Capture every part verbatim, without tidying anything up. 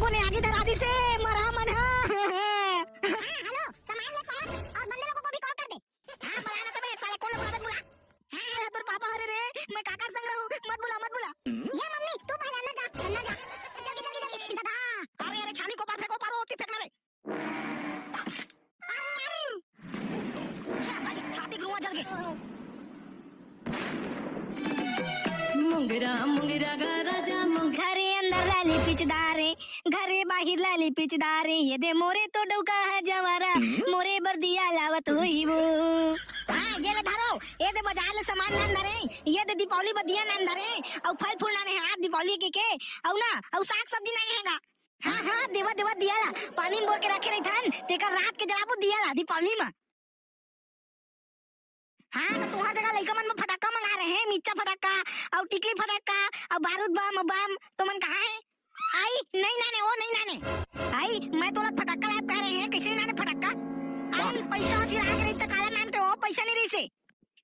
कोने आगी धरा दिसे, मरा मन ह। हाँ, हेलो, सामान ले पहुंच और बंदे लोगों को भी कॉल कर दे। हाँ, बुलाना तो बे, साले कौन लोग बुला? हाँ, हाँ, तोर पापा हरे रे, मैं काकर संग रहूं, मत बुला, मत बुला। ये मम्मी, तू पहले अंदर जा, अंदर जा। जल्दी, जल्दी, जल्दी, दादा। अरे, अरे, छानी को पार फेंको, पारो होती फेंकना रे। अरे, अरे। छाती के रुआ जल गए। मुंगरा, मुंगरा गा राजा, मुंग-, घरे अंदर लाली पिचदारे, घरे बाहिर लाली पिचदारे, ये दे मोरे तो डौका है जवारा, मोरे बर दिया लावत होई वो। हाँ, ये ले धरो, ये दे बाजार ले सामान लान धरे, ये दे दीपावली बर दिया लान धरे, अउ फल फूल लाने हाथ दीपावली के के, अउ ना, अउ साग सब्जी लाने हैगा। हाँ, हाँ, देवा, देवा दिया ला, पानी में बोर के रखे रही थन, तेकर रात के जलाबो दिया ला दीपावली में। हाँ, तो तुहर जगह लइका मन में फटाका मंगा रहे हैं, मिच्चा फटाका, अउ टिकली फटाका, अउ बारूद बम, अउ बम, तो मन कहाँ है? आई, नहीं नाने, ओ नहीं नाने। आई, मैं तोला फटाका लायब कह रहे हैं, कैसे नहीं नाने फटाका? आई, पैसा होती राख रही तो काला नानते हो, पैसा नहीं रही से।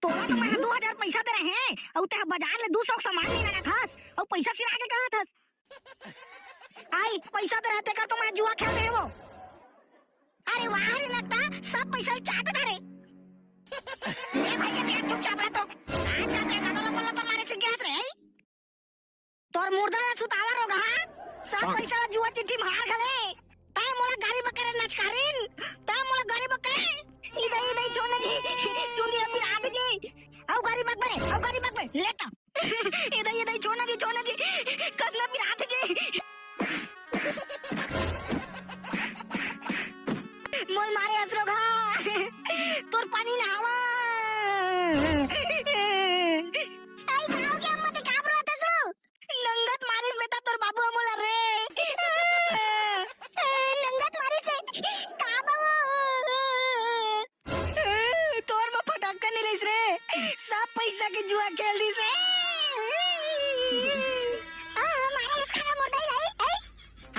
तोला तो मैं दो हजार पैसा दे रहे हैं, अउ ते बाजार ले दो सौ सामान लेना था, अउ पैसा सिरा के कहा था। आई, पैसा तो रहते कर तो मैं जुआ खेलते हैं वो। अरे वाह रे नट्टा, सब पैसा चाट डारे। ए भाई, ये चुपचाप रह तो। आज का तेरा गाना लपा लपा मारे से गया रे, आई? तोर मुर्दा ला सुतावा रोगा, हाँ? सब पैसा ला जुआ चिट्ठी मार गले। तै मोला गाड़ी बकरे नचकारिन, तै मोला गाड़ी बकरे। इधर, इधर छोड़ ना जी, चुंदी अभी रात जी। आओ गाड़ी बकरे, आओ गाड़ी बकरे, लेता। ए दाई, ए दाई, छोड़ ना जी, छोड़ ना जी। कस ना पिरात जी। मोल मारे असरो घा। तोर पानी ना आवा। आई गाँव के अम्मा ते काबर रोत हसू? नंगत मारिस बेटा तोर बाबू ह मोला रे। नंगत मारिस हे। का बाबू? तोर म फटाका नहीं रहिस रे, सब पैसा के जुआ खेल दिस रे। ओ, मारे इसका ना मुर्दा ही लाई, ए?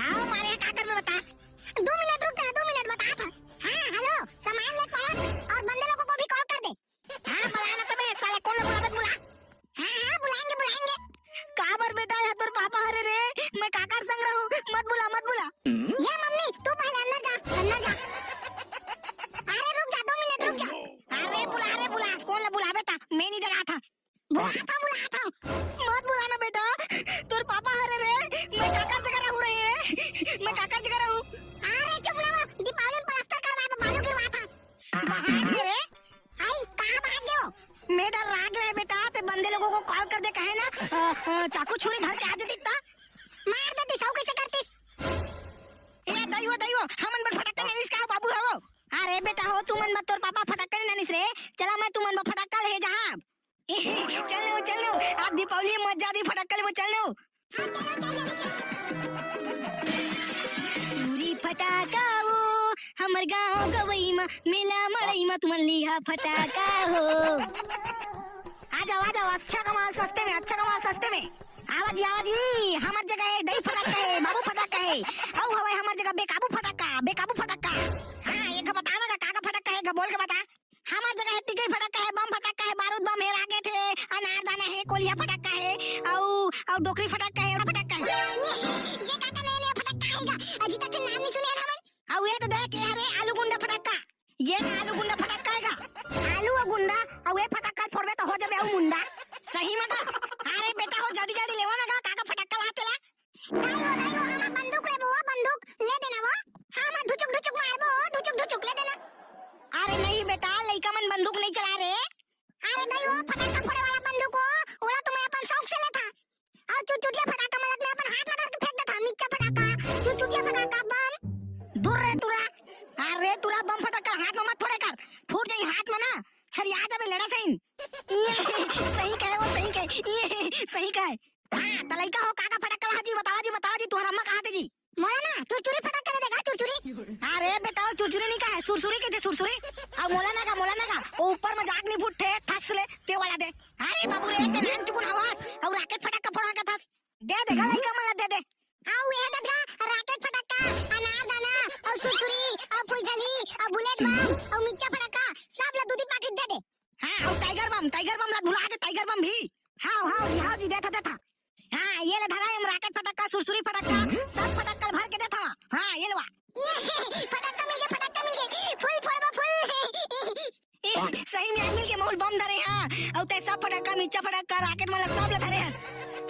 हाँ, मारे का कर में बता। दो मिनट रुक जा, दो मिनट बता था। हाँ, हेलो, सामान ले पहुंच और बंदे लोगों को भी कॉल कर दे। हाँ, बुलाना तो बे, साले कौन लोग बुलावत बुला। हाँ, हाँ, बुलाएंगे, बुलाएंगे। काबर बेटा, यह तोर पापा हरे रे, मैं काकर संग रहूं, मत बुला, मत बुला। ये मम्मी, तू पहले अंदर जा, अंदर जा। अरे रुक जा, दो मिनट रुक जा। अरे बुला, अरे बुला, कौन ला बुलावे था? मैं नहीं डरा था। बुला था, बुला था। मत बुलाना बेटा, तोर पापा हरे रे, मैं काकर जगह रहूं रे, मैं काकर जगह रहूं। अरे चुप ना हो, दीपावली में प्लास्टर करवा के बालू गिरवा था। बाहर रे। आई, कहाँ भाग गयो? मैं डर राग रहे बेटा, ते बंदे लोगों को कॉल कर दे कहे ना, अ, अ, चाकू छुरी धर के आ जाती ता। मार देती, सौ कैसे करतीस? ए, दइवो, दइवो, हमन बर फटक्का नहीं इसका बाबू हवो। अरे बेटा हो, तुमन बर तोर पापा फटक्का नहीं लानिस रे। चला मैं तुमन बर फटक्का ले जहाँ। चल लो, चल लो, आप दीपावली में मत जा दी फटक्का ले, वो चल लो। छुरी फटाका वो हमर गांव गवई मा, मेला मड़ई मा तुमन लिहा फटाका हो। आ जाओ, आ जाओ, अच्छा कमाल सस्ते में, अच्छा कमाल सस्ते में। आवा जी, आवा जी, हमर जगह है, दई फटाका है, बाबू फटाका है। अउ हवय हमर जगह बेकाबू फटाका, बेकाबू फटाका। हाँ, एक बतावा का, का का फटाका है, बोल के बता। हमर जगह है टिकरी फटाका है, बम फटाका है, बारूद बम है, राकेट है, अनारदाना है, कोलिया फटाका है, अउ, अउ डोकरी फटाका है, फटाका है। ये, ये का का नया नया फटाका आएगा? अजी तक नाम नहीं सुने हमन। अउ ये तो देख, ये हरे आलू गुंडा फटाका। ये ना आलू गुंडा फटाका आएगा। आलू अउ गुंडा, अउ ये फटाका फोड़बे तो हो जाबे अउ मुंडा। सही में का? अरे बेटा हो, जल्दी जल्दी लेवा ना गा, का का फटाका ला तेला। दाई हो, दाई हो, हमर बंदूक लेबो, वो बंदूक ले देना वो। हमर ढुचुक ढुचुक मारबो, ढुचुक ढुचुक ले देना। अरे नहीं बेटा, लइका मन बंदूक नहीं चला रे। अरे दाई हो, फटाका फोड़े वाला बंदूक हो, ओला तो मैं अपन शौक से लेथा। अउ चुचुटिया फटाका मन ला मैं अपन हाथ में धर के फेंक देथा, मिच्चा फटाका, चुचुटिया फटाका, बम। दूर रे टुरा, अरे टुरा बम फटाका हाथ में मत फोड़े कर, फूट जाई हाथ में ना, छरिया जाबे लेड़ा सही। सही कहे वो, सही कहे, सही कहे। हाँ, त लइका हो, का का फटक्का लाहा जी, बतावा जी, बतावा जी, तुहर अम्मा कहाँ थे जी? मोला ना, चुरचुरी फटक्का दे देगा, चुरचुरी। अरे बेटा, वो चुरचुरी नहीं कहे, सुरसुरी कथे, सुरसुरी। अउ मोला ना गा, मोला ना गा, वो ऊपर में जाग नहीं फुट थे, ठस ले, ते वाला दे। अरे बाबू रे, ते नान चुकुन हवस, अउ राकेट फटक्का फोड़ा का थस। दे दे गा, लइका मन ला दे दे। अउ ये दे गा, राकेट फटक्का, अनारदाना, अउ सुरसुरी, अउ फुलझली, अउ बुलेट बम, अउ मिच्चा फटक्का, सब ला दू दी पाकिट दे दे। हाँ, अउ टाइगर बम, टाइगर बम ला भुला दे, टाइगर बम भी। हाँ, हाँ, हाँ जी, देथा, देथा। हाँ, ये ले धरा, एम राकेट फटक्का, सुरसुरी फटक्का, सब फटक्का भर के देत हवा। हाँ, ये लेवा। ये फटक्का मिल गए, फटक्का मिल गए, फुल फोड़बो, फुल। ए, सही में आज मिल के महुल बम धरे, हाँ। अउ ते सब फटक्का, मिच्चा फटक्का, राकेट मन ला सब ला धरे हस।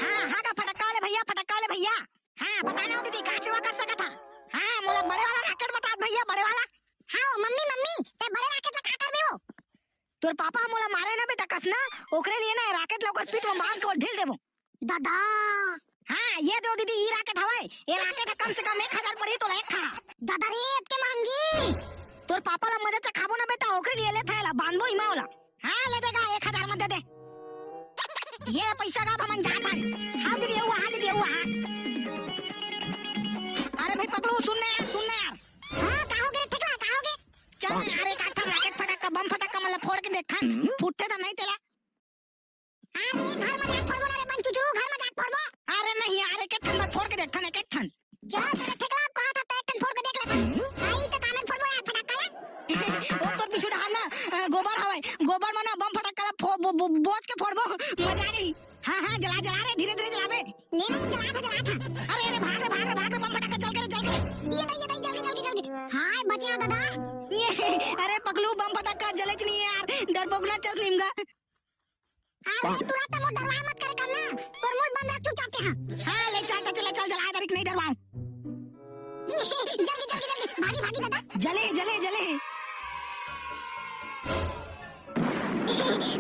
हाँ, हाँ का फटक्का वाले भैया, फटक्का वाले भैया। हाँ, बता ना दीदी, का सेवा कर सकत हा? हाँ, मोला बड़े वाला राकेट बता भैया, बड़े वाला। हाँ, मम्मी, मम्मी, ते बड़े राकेट ला का करबे वो? तोर पापा ह मोला मारे ना बेटा कस ना, ओकरे लिए ना राकेट ला ओकर पीठ में बांध के ढील देबो। दादा। हाँ, ये दो दीदी, ई राकेट हवय। ये राकेट ह कम से कम एक हजार पड़ी तोला एक ठा। दादा रे, इतके महंगी। तोर पापा ला मदद से खाबो ना बेटा, ओकरे लिए ले थैला बांधबो इमा ओला। हाँ, ले देगा, एक हजार मत दे दे। ये पैसा का हमन जात हन। हाँ दीदी, वो हाँ दीदी, वो हाँ। अरे भाई पकड़ो, सुन ना यार, सुन ना यार। हाँ, का हो गे, ठीक है, का हो गे? चल यार, एक आठ ठन राकेट फटाका, बम फटाका मन ला फोड़ के देखथन, फूटथे त नहीं तेला। अरे, घर में जाके फोड़बो ना रे, बन चुचू, घर में जाके फोड़बो। अरे नहीं यार, एक एक ठन बस फोड़ के देखथन, एक एक ठन। जा, तेरे ठेकला, कहा था, तो एक ठन फोड़ के देख लेथन। आई तो कामन फोड़बो यार, फटाका ले। वो तो बिछू डहान ना, अ, गोबर हवय, गोबर में ना बम फटाका ला फो-, बो-, बो-, बोझ के फोड़बो, मजा आ जाही। हाँ, हाँ, जला, जला रे, धीरे, धीरे जलाबे। ले रे, जला था, जला था। अरे, अरे, भाग रे, भाग रे, भाग रे, बम फटाका जल के रे, जल के रे। ये दे, ये दे, जल के, जल के, जल के। हाय, बचे हो दादा। ये, अरे, पकलू, बम फटाका जलेच नहीं है यार, डरपोक ना चस निमगा। अरे, तुरंत मोर डरवाए मत करे करना, तोर मुंह बंद रख चुपचाप से, हाँ। हाँ, ले चल, चल, चल, चल, जला दे, नहीं डरवाऊं। जल्दी, जल्दी, जल्दी, भागी, भागी दादा। जले, जले, जले।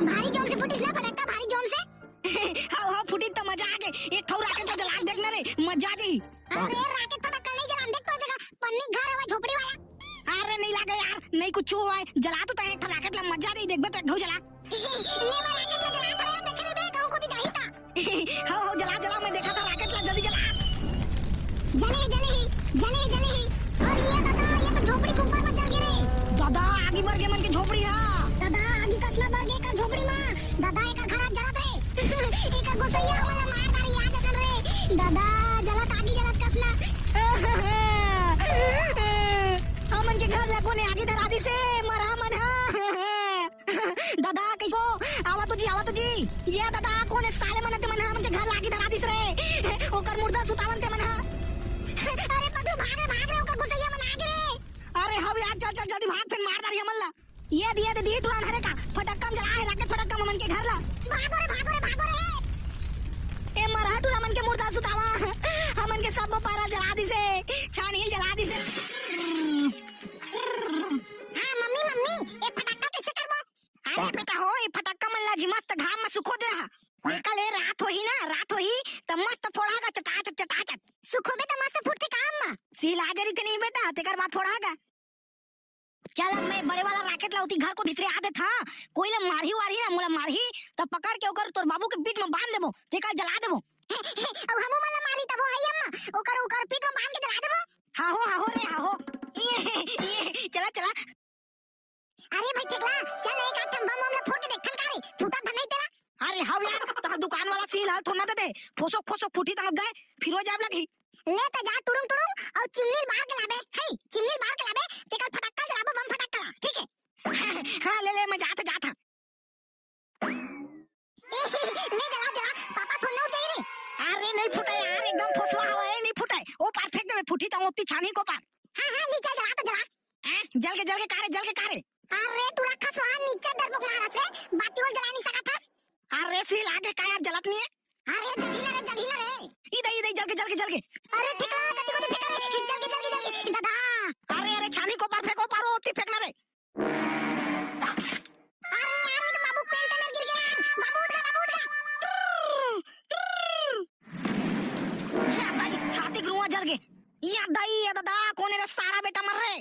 भारी जोर से फुटिस ना फटक्का, भारी जोर से। हाँ, हाँ, फुटिस त मजा आ गे। एक ठो राकेट तो जला के देखना रे, मजा आ जाही। अरे, राकेट फटक्का नहीं जलान, देख तो जगह पन्नी घर हवा झोपड़ी वाला। अरे, नहीं लागे यार, नहीं कुछ हुआ है। जला तो तय एक ठो राकेट ला, मजा आ जाही, देखबे तो एक ठो जला। ले, मैं राकेट ला जला था, देखे रे बे, कहूं कोती जाही ता। हो, हो, जला, जला, मैं देखा था राकेट ला, जल्दी जला। जले, जले, जले, जले। और ये दादा, ये तो झोपड़ी के ऊपर में जल गिरे। दादा, आगी बर गे मन के झोपड़ी हा। दादा, आगी कसला बर गे का झोपड़ी में। दादा, एकर घर आज जलत रे। एकर गोसैया वाला मार डारी आ जतन रे। दादा, जलत आगी जलत कसला। हमन के घर ला कोने आगी धरा दिसे, मरा मन हा। दादा, कइसो? आवा तो जी, आवा तो जी। ये दादा, कोन ए साले मन ते मन हमन के घर ला आगी धरा दिस रे। ओकर मुर्दा सुतावन ते मन हा। अरे पगलू, भाग रे, भाग रे, ओकर गोसैया मन आगे रे। अरे हव यार, चल, चल, जल्दी भाग, फिर मार डारी हमन ला। ये दे, ये दे, दे, ठुरान हरे का, फटक्का में जला हे, राकेट फटक्का में हमन के घर ला। भागो रे, भागो रे, भागो रे। ए मरहा टूरा मन के मुर्दा सुतावा, हमन के सब पारा जला दिसे, छानी जला दिसे। हाँ, मम्मी, मम्मी, ए फटक्का कइसे करबो? अरे बेटा हो, ए फटक्का मन ला जी मस्त घाम में सुखो दे रहा। एका ले रात होही ना, रात होही, त मस्त फोड़ागा चटाचट, चटाचट। सुखोबे त मस्त फुटथे काम म। सील आ जरी ते नहीं बेटा, तेकर बाद फोड़ागा। चल अब मैं बड़े वाला राकेट ला उती घर को भीतरे आ देत हाँ। कोई ला मारही वारही ना, मोला मारही, त पकड़ के ओकर तोर बाबू के पीठ में बांध देबो, तेकर जला देबो। अब हमू मन ला मारही तबो हई अम्मा, ओकर, ओकर पीठ में बांध के जला देबो। हाँ हो, हाँ हो रे, हाँ हो। ये, ये, चला, चला। अरे भाई ठेकला, चल एक आध ठन बम बम ला फोड़ के देखथन का रे, फूटत धन नहीं तेला। अरे हव यार, तहा दुकान वाला सील हल थोड़ा ना दे दे, फोसोक फोसोक फूटी तंगत गए, फिर हो जाब लगही। ले त जा टुड़ुंग टुड़ुंग अउ चिमनी बार के लाबे, हे, चिमनी बार के लाबे, तेकर फटक्का जलाबो बम फटक्का ला, ठीक है? हाँ, ले ले, मैं जात, जात। ले जला, जला, पापा थोड़ा उठ जाई रे। अरे नहीं फुटे यार, एकदम फोसवा हवा है, नहीं फुटे। ओ पार फेंक देबे, फूटी त ओती छानी को पार। हाँ, हाँ, ले चल जला त जला। हैं? जल के, जल के का रे, जल के का रे? अरे तू रखा सोहा नीचे डरपोक मारत रे, बाती होल जला नहीं सकत हस। अरे सील आगे का यार जलत नहीं है? अरे जल्दी ना रे, जल्दी ना रे। इधर, इधर, जल के, जल के, जल के। अरे ठीक है, गति को तो फेंका रे, जल के, जल के, जल के, दादा। अरे, अरे छानी को पार फेंको, पार ओती फेंकना रे। अरे यार, ये तो बाबू पेंट में गिर गया। बाबू उठ गया, बाबू उठ गया। या भाई, छाती के रुआ जल गए। या दाई, या दादा, कौन है रे सारा बेटा मर रे?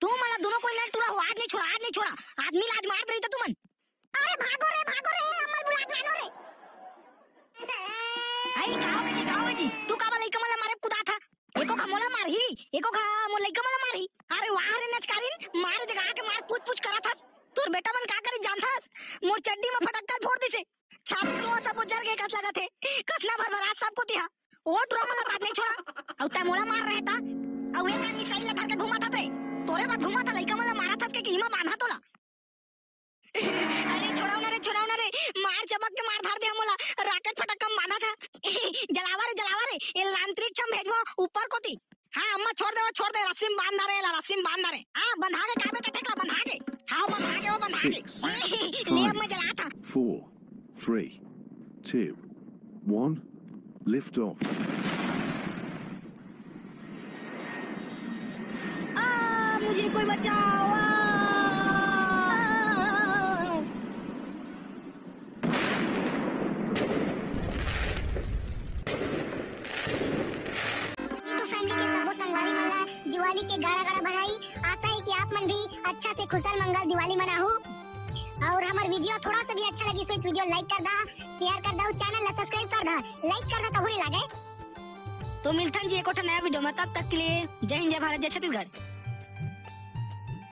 तू मला दोनों कोई लड़ टूरा हो, आज नहीं छोड़ा, आज नहीं छोड़ा। आदमी लाज मार दे रही था तुमन। अरे भागो रे, भागो रे, अमल बुला के लानो रे। आई, का होगे जी, का होगे जी? तू काबर लइका मन ला मारे कुदात हा? एको घा मोला मारही, एको घा मोर लइका मन ला मारही। अरे वाह रे नचकारिन, मारे जगह आके मार पूछ पूछ करत हस। तोर बेटा मन का करी जानथस? मोर चड्डी म फटक्का फोड़ दिसे। छाती रोआ सब जर के कस लगत हे। कसना भर भर आज सब कोती हा। ओ टुरा मन ला बात नहीं छोड़ा। अउ तै मोला मार रहे ता। अउ एक आदमी सही ला धर के घूमत हते। तोरे बर घूमत हा, लइका मन ला मारत हस के कि इमा बांधा तोला। अरे छोड़ाओ ना रे, छोड़ाओ ना रे, मार चबक के मार धार दे मोला, राकेट फटक्का माना था। जलावा रे, ऊपर कोती। हाँ, अम्मा, छोड़ दे, वो छोड़ दे, रस्सी में बांध डारे ला, रस्सी में बांध डारे। हाँ, बंधा के काबे कथे ला, बंधा के। हाँ, बंधा के, वो बंधा के। Six, ले, अब मैं five, जलाता। Four, three, two, one, lift off. आ, मुझे कोई बचाओ, आ! YouTube family के सबो संगवारी मन ला दिवाली के गाड़ा गाड़ा बधाई। आशा है कि आप मन भी अच्छा से खुशल मंगल दिवाली मनाहू। और हमर video थोड़ा सा भी अच्छा लगी, तो video like कर दा, share कर दा, channel ला subscribe कर दा, like कर दा, कभू नहीं लागे। तो मिलथन जी एक ठो नया video में, तब तक के लिए जय हिंद, जय भारत, जय छत्तीसगढ़।